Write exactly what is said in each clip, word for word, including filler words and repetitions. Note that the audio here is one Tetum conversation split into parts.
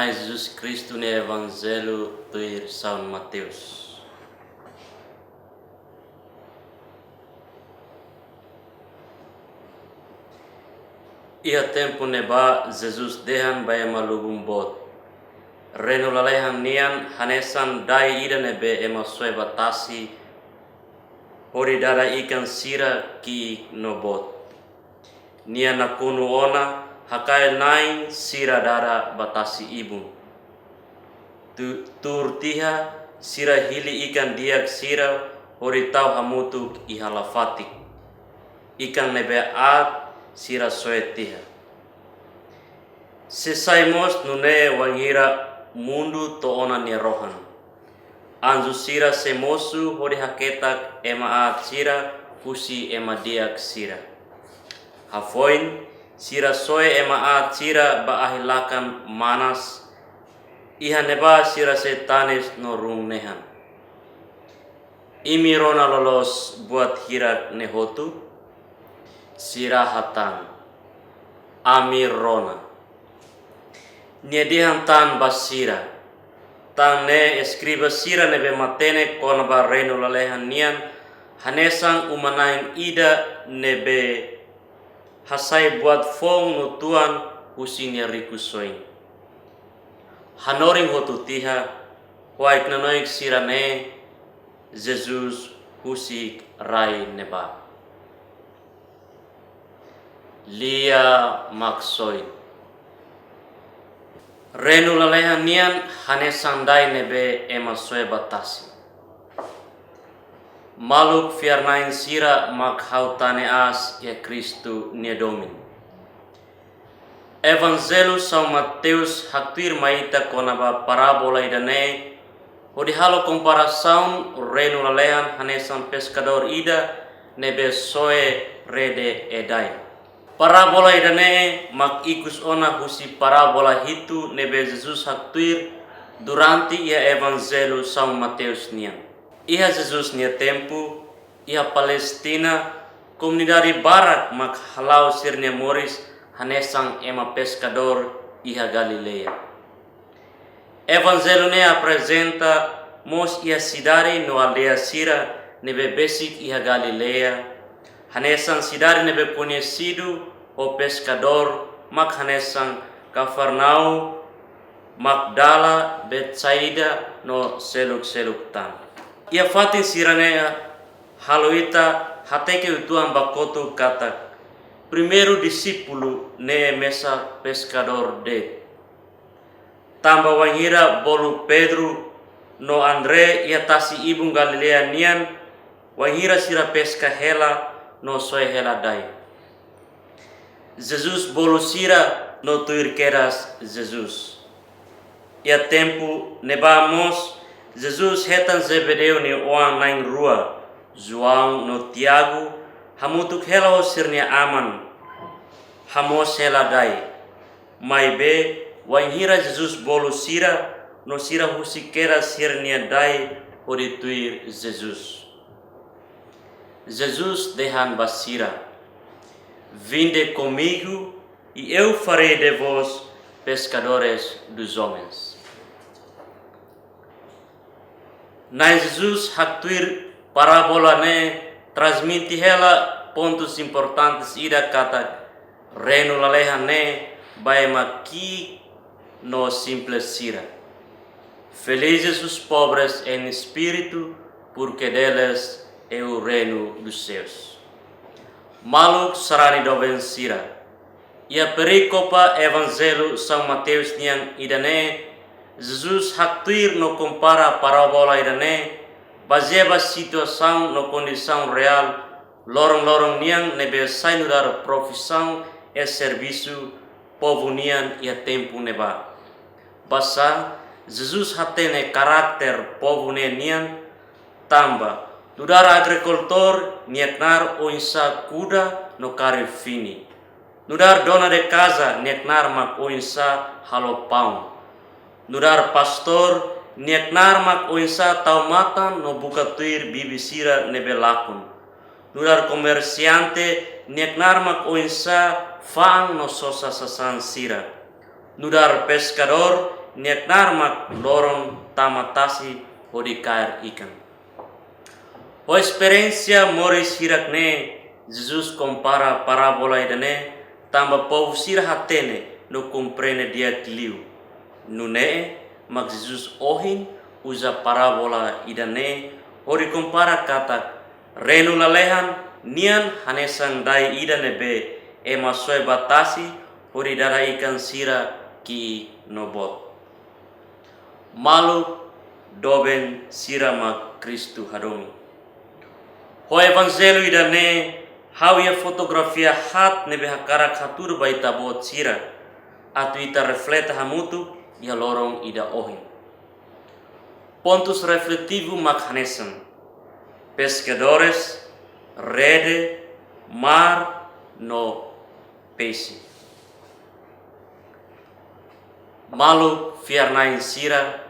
Na'i Jesus Kristu nia Evanjellu tuir São Mateus. Iha tempu ne'ebá Jesus dehan ba ema lubun boot: Reinu lalehan nian hanesan dai ida ne'ebé ema soe ba tasi hodi dada ikan sira ki'ik no boot. Nia nakonu ona, hakail-na'in sira dada ba tasi-ibun. Tu-, tuur tiha sira hili ikan di'ak sira hodi tau hamutuk iha lafatik. Ikan ne'ebé aat sira soe tiha. Sei sai mós nune'e wainhira mundu to'o ona nia rohan. Anju sira sei mosu hodi haketak ema aat sira husi ema di'ak sira. Hafoin sira soe ema aat sira ba ahi lakan manas, iha ne'ebá sira sei tanis no run-nehan. Imi rona loloos buat hirak ne'e hotu? Sira hatán: Ami rona. Nia dehan tan ba sira: Tan ne'e eskriba sira ne'ebé matenek kona-ba reinu lalehan nian hanesan uma-na'in ida ne'ebé hasai buat foun no tuan husi nia rikusoin. Hanorin hotu tiha, ho ai-knanoik sira-ne'e, Jesus husik rai ne'ebá. Lia Maksoin. Reinu lalehan nian hanesan dai ne'ebé ema soe ba tasi. Maluk fiar-na'in sira mak ha'u tane aas iha Kristu nia domin. Evanjellu São Mateus haktuir mai ita kona-ba parábola ida-ne'e, hodi halo komparasaun reinu lalehan hanesan peskadór ida ne'ebé soe rede iha dai. Parábola ida-ne'e mak ikus ona husi parábola hitu ne'ebé Jesus haktuir durante iha Evanjellu São Mateus nian. Iha Jesus nia tempu, iha Palestina, komunidade barak mak hala'o sira-nia moris hanesan ema peskadór iha Galileia. Evanjellu ne'e aprezenta mós iha sidade no aldeia sira ne'ebé besik iha Galileia, hanesan sidade ne'ebé koñesidu ho peskadór mak hanesan Kafarnaum, Magdala, Betsaida no seluk-seluk tan. Iha fatin sira-ne'e halo ita hateke uitoan ba kotuk katak primeiru disípulu ne'e mesak peskadór de'it. Tanba wainhira bolu Pedro no André iha tasi-ibun Galileia nian, wainhira sira peska hela no soe hela dai. Jesus bolu sira no tuir kedas Jesus. Iha tempu ne'ebá mós, Jesus hetan Zebedeu nia oan na'in-rua, João no Tiago, hamutuk hela ho sira-nia aman, hamoos hela dai. Maibé, wainhira Jesus bolu sira, no sira husik kedas sira-nia dai hodi tuir Jesus. Jesus dehan ba sira: Vinde comigo e eu farei de vós pescadores dos homens. Na'i Jesus haktuir parábola ne'e transmite hela pontus importantes ida katak reinu lalehan ne'e ba ema ki'ik no simples sira. Felizes os pobres em espírito, porque deles é o reino dos céus. Maluk sarani doben sira, iha períkope Evanjellu São Mateus nian ida-ne'e, Jesus haktuir no kompara parábola ida-ne'e bazeia ba situasaun no kondisaun reál loron-loron nian ne'ebé sai nu'udar profisaun no servisu povu nian iha tempu ne'ebá. Basá, Jesus hatene karakter povu ne'e nian, tanba nu'udar agrikultór nia knaar oinsá kuda no kaer fini. Nu'udar dona de kaza nia knaar mak oinsá halo paun. Nu'udar pastór nia knaar mak oinsá tau matan no buka tuir bibi sira ne'ebé lakon. Nu'udar komersiante nia knaar mak oinsá fa'an no sosa sasán sira. Nu'udar peskadór nia knaar mak loron tama tasi hodi kaer ikan. Ho esperiénsia moris hirak-ne'e, Jesus kompara parábola ida-ne'e tanba povu sira hatene no komprende di'ak liu. Nune'e mak Jesus ohin uza parábola ida-ne'e hodi kompara katak Reinu lalehan nian hanesan dai ida ne'ebé ema soe ba tasi hodi dada ikan sira ki'ik no boot. Maluk doben sira mak Kristu hadomi. Ho evanjellu ida-ne'e ha'u iha fotografia haat ne'ebé hakarak hatudu ba ita-boot sira, atu ita reflete hamutuk iha loron ida ohin. Pontus refletivu mak hanesan: peskadores, rede, mar no peixe. Maluk fiar-na'in sira,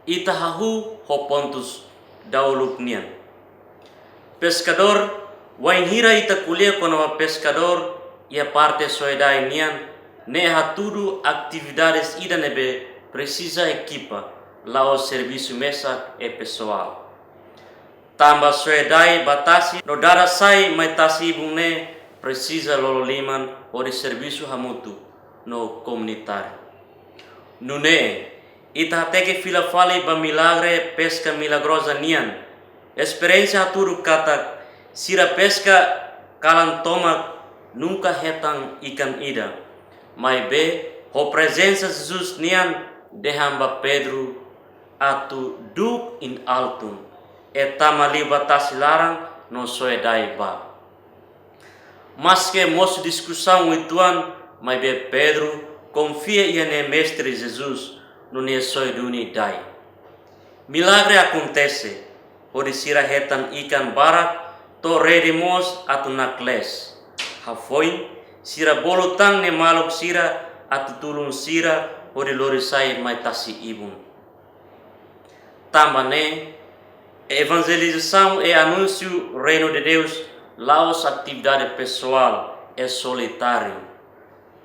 ita hahú ho pontus dauluk nian. Peskadór, wainhira ita ko'alia kona-ba peskadór iha parte soe-dai nian, ne'e hatudu atividades ida ne'ebé presiza ekipa, la'ós servisu mesak e pesoál. Tanba soe-dai ba tasi no dada sai mai tasi-ibun ne'e presiza lolo liman hodi servisu hamutuk no komunitáriu. Nune'e, ita hateke fila fali ba milagre peska milagroza nian. Esperiénsia hatudu katak sira peska kalan tomak nunka hetan ikan ida. Maibé, ho prezensa Jesus nian dehan ba Pedro atu du'uk iha altun, e tama liu ba tasi laran no soe-dai ba. Maske mosu diskusaun uitoan, maibé Pedro konfia iha nia Mestre Jesus no nia soe duni dai. Milagre akontese, hodi sira hetan ikan barak, to'o rede mós atu naklees. Hafoin, sira bolu tan nia maluk sira atu tulun sira hodi lori sai mai tasi-ibun. Tanba ne'e, evanjelizasaun e anúnsiu Reinu de Deus la'ós atividade pesoál e solitáriu.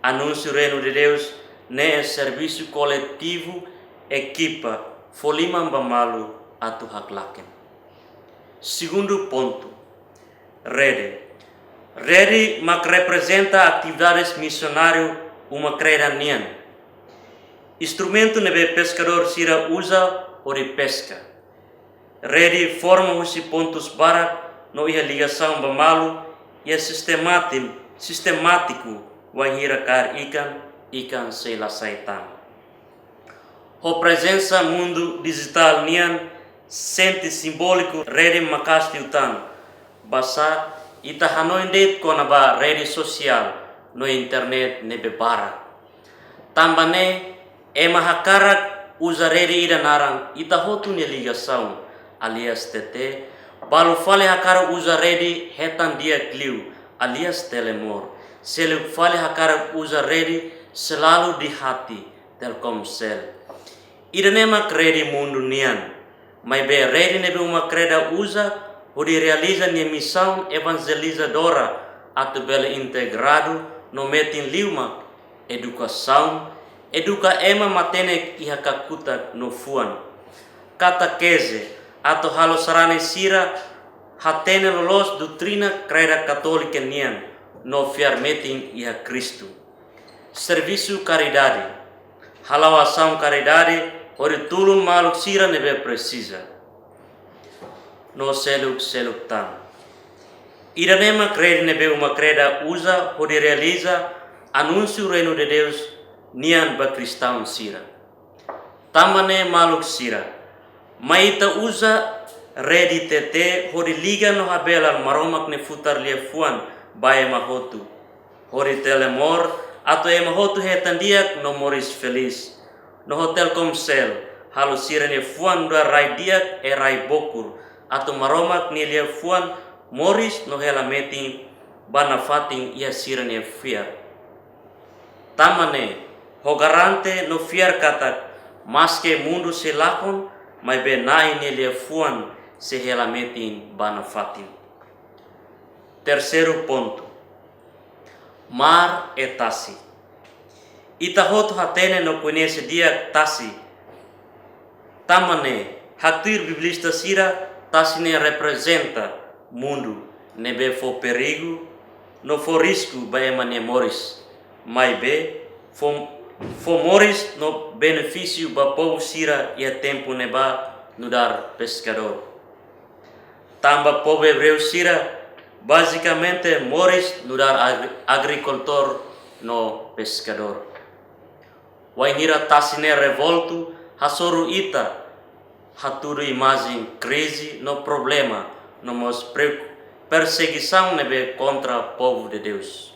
Anúnsiu Reinu de Deus ne'e servisu koletivu, ekipa fó liman ba malu atu haklaken. Segundu pontu, rede. Rede mak reprezenta atividades misionáriu uma-kreda nian. Instrumentu ne'ebé peskadór sira uza hodi peska. Rede forma husi pontus barak no iha ligasaun ba malu, iha sistemati-, sistemátiku, wainhira kaer ikan, ikan sei la sai tan. Ho prezensa mundu dijitál nian, sente simbóliku rede maka'as liután. Basá ita hanoin de'it kona-ba rede sosiál no internet ne'ebé barak. Tanba ne'e, ema hakarak uza rede ida naran ita hotu nia ligasaun, alias T T, balu fali hakarak uza rede hetan di'ak liu, alias Telemor, seluk fali hakarak uza rede selalu di hati, Telkomsel. Ida-ne'e mak rede mundu nian, maibé rede ne'ebé uma-kreda uza hodi realiza nia misaun evanjelizadora atu bele integradu no metin liu mak edukasaun, eduka ema matenek iha kakutak no fuan. Katekeze atu halo sarani sira hatene loloos doutrina kreda katólika nian no fiar metin iha Kristu. Servisu karidade. Hala'o asaun karidade hodi tulun maluk sira ne'ebé presiza. No seluk-seluk tan. Ida-ne'e mak rede ne'ebé uma-kreda uza hodi realiza anúnsiu Reinu de Deus nian ba kristaun sira. Tanba ne'e maluk sira, mai ita uza rede T T hodi liga no habelar Maromak nia futar liafuan ba ema hotu. Hodi Telemor atu ema hotu hetan di'ak no moris felís. No ho Telkomsel, halo sira-nia fuan nu'udar rai di'ak e rai bokur, atu Maromak nia liafuan moris no hela metin ba nafatin iha sira-nia fiar. Tanba ne'e, ho garante no fiar katak, maske mundu sei lakon, maibé Na'i nia liafuan sei hela metin ba nafatin. Terseiru pontu. Mar e tasi. Ita hotu hatene no koñese di'ak tasi. Tanba ne'e, haktuir biblista sira, tasi ne'e reprezenta mundu ne'ebé fó perigu no fó risku ba ema nia moris. Maibé, fó, fó moris no benefísiu ba povu sira iha tempu ne'ebá nu'udar peskadór. Tanba povu ebreu sira, bazikamente moris nu'udar agri-, agrikultór no peskadór. Wainhira tasi ne'e revoltu, hasoru ita hatudu imajen krize no problema, no mós pre-, persegisaun ne'ebé kontra povu de Deus.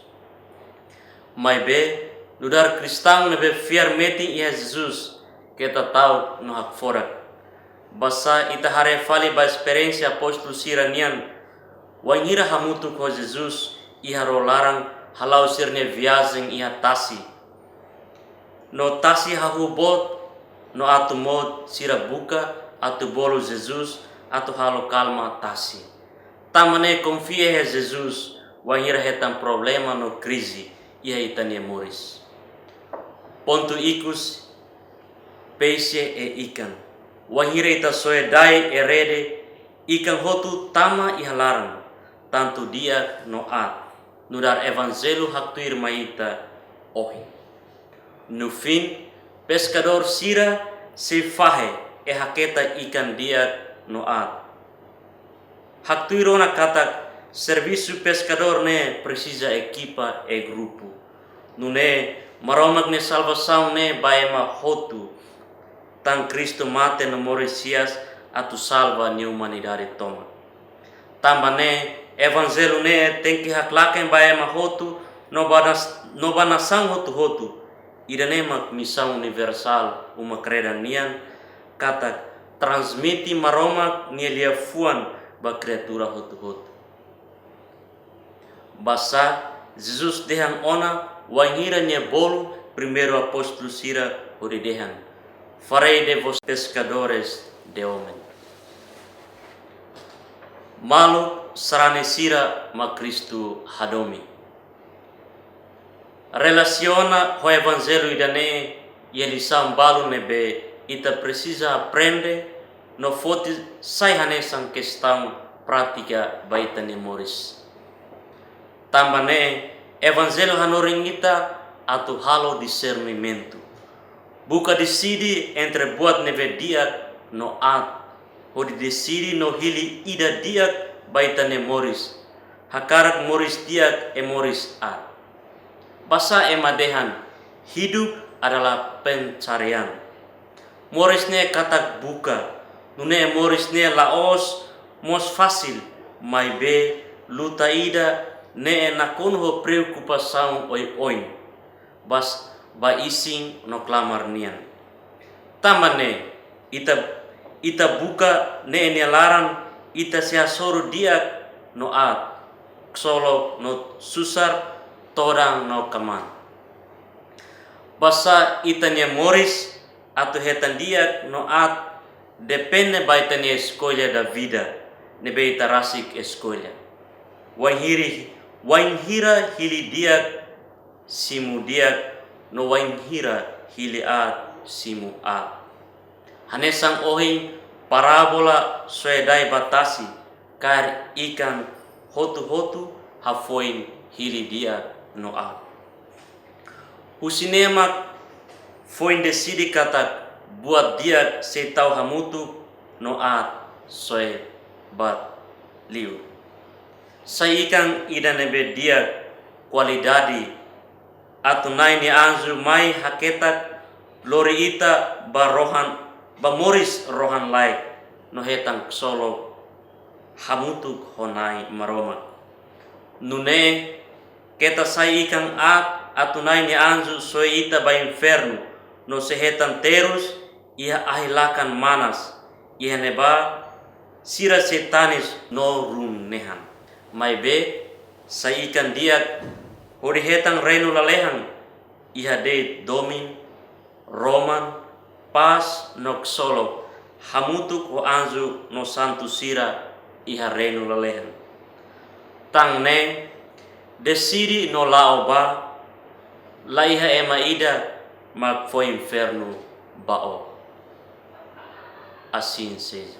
Maibé, nu'udar kristaun ne'ebé fiar metin iha Jesus, keta ta'uk no hakfodak. Basá ita haree fali ba esperiénsia apóstolu sira-nian, wainhira hamutuk ho Jesus iha ró laran hala'o sira-nia viajen iha tasi. No tasi hahú boot, no atu mout sira buka atu bolu Jesus atu halo kalma tasi. Tanba ne'e konfia iha Jesus wainhira hetan problema no krize iha ita-nia moris. Pontu ikus, peixe e ikan. Wainhira ita soe dai e rede, ikan hotu tama iha laran, tantu di'ak no aat. Nu'udar evanjellu haktuir mai ita ohin. No fim, peskadór sira sei fahe e haketak ikan di'ak no aat. Haktuir ona katak servisu peskadór ne'e presiza ekipa e grupu. Nune'e Maromak nia salvasaun ne'e ba ema hotu. Tan Kristu mate no moris hi'as atu salva nia umanidade tomak. Tanba ne'e, evanjellu ne'e tenke haklaken ba ema hotu, no ba nas-, no ba nasaun hotu-hotu. Ida-ne'e mak misaun universál uma-kredan nian, katak transmite Maromak nia liafuan ba kriatura hotu-hotu. Basá Jesus dehan ona wainhira nia bolu primeiru apóstolu sira hodi dehan: "Farei de vós pescadores de homem." Maluk sarani sira mak Kristu hadomi. Relasiona ho evanjellu ida-ne'e iha lisaun balu ne'ebé ita presiza aprende no foti sai hanesan kestaun prátika ba ita-nia moris. Tanba ne'e, evanjellu hanorin ita atu halo disernimentu. Buka deside entre buat ne'ebé di'ak no aat, hodi deside no hili ida di'ak ba ita-nia moris, hakarak moris di'ak e moris aat. Basá ema dehan, hidup adalah pencarian. Moris ne'e katak buka, nune'e moris ne'e la'ós mós fasil, maibé luta ida-ne'e nakonu ho preokupasaun oioin, bas ba isin no klamar nian. Tanba ne'e, ita, ita buka ne'e nia laran, ita sei hasoru di'ak no aat, ksolok no susar, todan no kmaan. Basá ita-nia moris atu hetan di'ak no aat depende ba ita-nia escolha da vida, ne'ebé ita rasik escolha. Wainhiri-, wainhira hili di'ak, simu di'ak, no wainhira hili aat, simu aat. Hanesan ohin parábola soe dai ba tasi, kaer ikan hotu-hotu hafoin hili di'ak no aat. Husi ne'e mak foin deside katak buat di'ak sei tau hamutuk no aat soe buat liur. Sai ikan ida ne'ebé di'ak kualidade atu Na'i nia anju mai haketak lori ita ba rohan, ba moris rohan-laek no hetan ksolok hamutuk ho Na'i Maromak. Nune'e, keta sai ikan aat atu Na'i nia anju soe ita ba infernu, no sei hetan terus iha ahi-lakan manas, iha ne'ebá sira sei tanis no run-nehan. Maibé, sai ikan di'ak hodi hetan reinu lalehan, iha de'it domin, roman, pás no ksolok, hamutuk ho anju no santu sira iha reinu lalehan. Tan ne'e, deside no la'o ba, La iha ema ida mak fó infernu ba ó. Assim seja.